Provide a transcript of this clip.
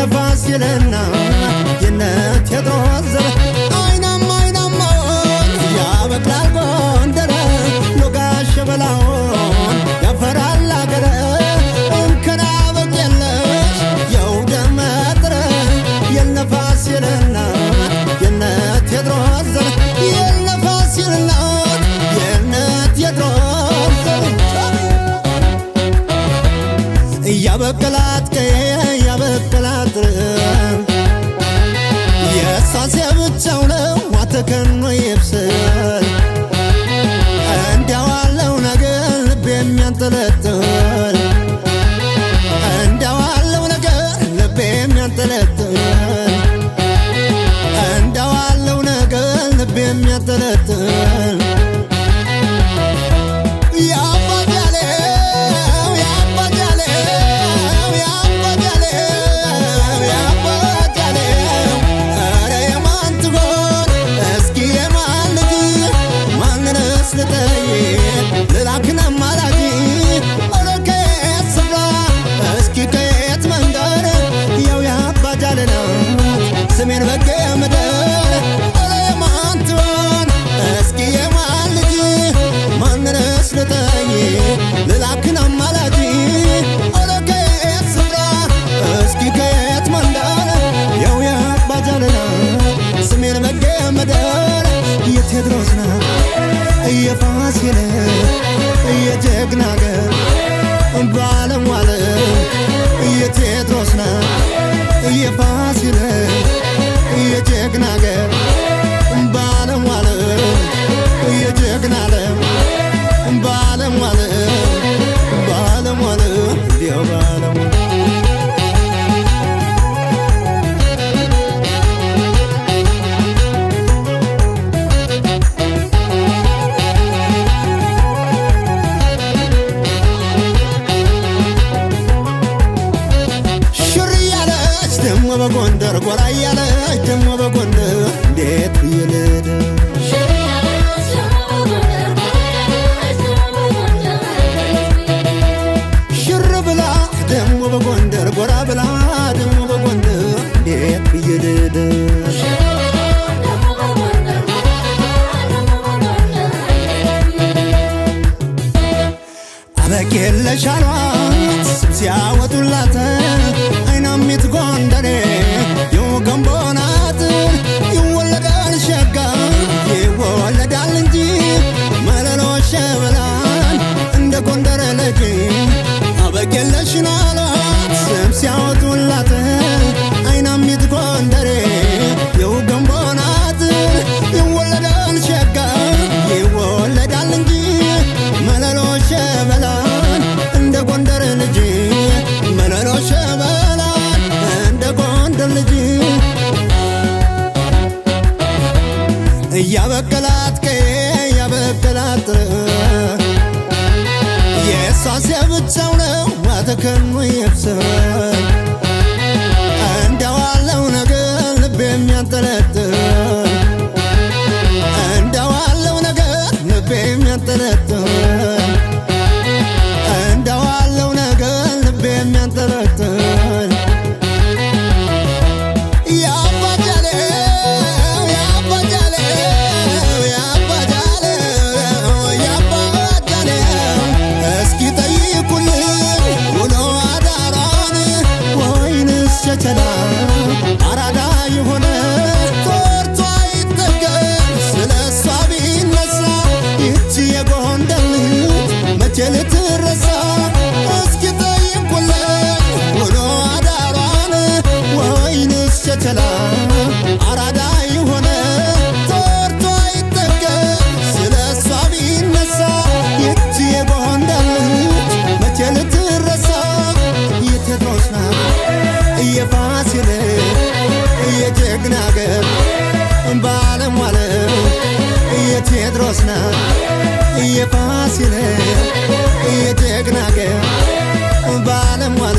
የነፋሲልና የነ ቴዎድሮስ ዘር አይናማ አይናማውን ያበቅላል ጎንደር ሎጋ ሸበላውን ያፈራል አገር እንከን አበቅ የለሽ የውደም መጥር የነፋሲልና የነ ቴዎድሮስ ዘር የነፋሲልና የነ ቴዎድሮስ ዘር ያበቀላት ቀየ ያበቀላት የእሷስ የብቻው ነው ዋተከኖ ይብስል እንዲያዋለው ነገር ልብ የሚያንጠለጥል እንዲያዋለው ነገር ልብ የሚያንጠለጥል እንዲያዋለው ነገር ልብ የሚያንጠለጥል ስሜን በገምደር ኧረ የማን ትሆን እስኪ የማን ልጅ ማንንስ ልጠይቅ ልላክን አማላጅ ኧረ ከየት ስፍራ እስኪ ከየት መንደር ያው የአባጃለ ስሜን በገምደር የቴዎድሮስ ናት የፋሲል የጀግና አገር ባለሟል የቴዎድሮስ ናት የፋሲል የጀግና አገር ባለሟል የጀግና ዓለም ባለሟል ባለሟል እንዲያው ባለሟል ደሞ በጎንደር ጎራ እያለች ደሞ በጎንደር እንዴት ብዬ ልሂድ ሽር ብላ ደሞ በጎንደር ጎራ ብላ ደሞ በጎንደር እንዴት ብዬ ልሂድ አበቄለሽ አሏት ስም ሲያወጡላት አይናሚት ጎንደሬ የወገንቦ ናት ይወለዳል ሸጋ ይወለዳል እንጂ መለሎ ሸበላን እንደ ጎንደር ልጅ አበቄለሽ አሏት ስም ሲያወጡላት አይናሚት ጎንደሬ የወገንቦ ናት ይወለዳል ሸጋ ይወለዳል እንጂ መለሎ ሸበላን እንደ ጎንደር ልጅ መለሎ ሸበላን እንደ ጎንደር ልጅ እያበቀላት ቀዬ እያበቀላት የእሷስ የብቻው ነው ዋተከኑ ይብስል እንዲያዋለው ነገር ልብ የሚያንጠለጥል እንዲያዋለው ነገር ልብ የሚያንጠለጥል እንዲያዋለው ነገር ልብ የሚያንጠለጥል እስኪ ጠይቁልኝ ውሎ አዳሯን ወይንስ ቸቸላ አራዳ የሆነ ጦርቷ አይጠገብ ስለ እሷ ቢነሳ ይቺ የጎንደር ልጅ መቼ ልትረሳ እስኪ ጠይቁልኝ ውሎ አዳሯን ወይንስ ቸቸላ አራዳ የሆነ ጦርቷ አይጠገብ ስለ እሷ ቢነሳ ይቺ የጎንደር ልጅ መቼ ልትረሳ የቴዎድሮስ ናት የፋሲል የጀግና አገር ባለሟል የቴዎድሮስ ናት የፋሲል የጀግና አገር ባለሟል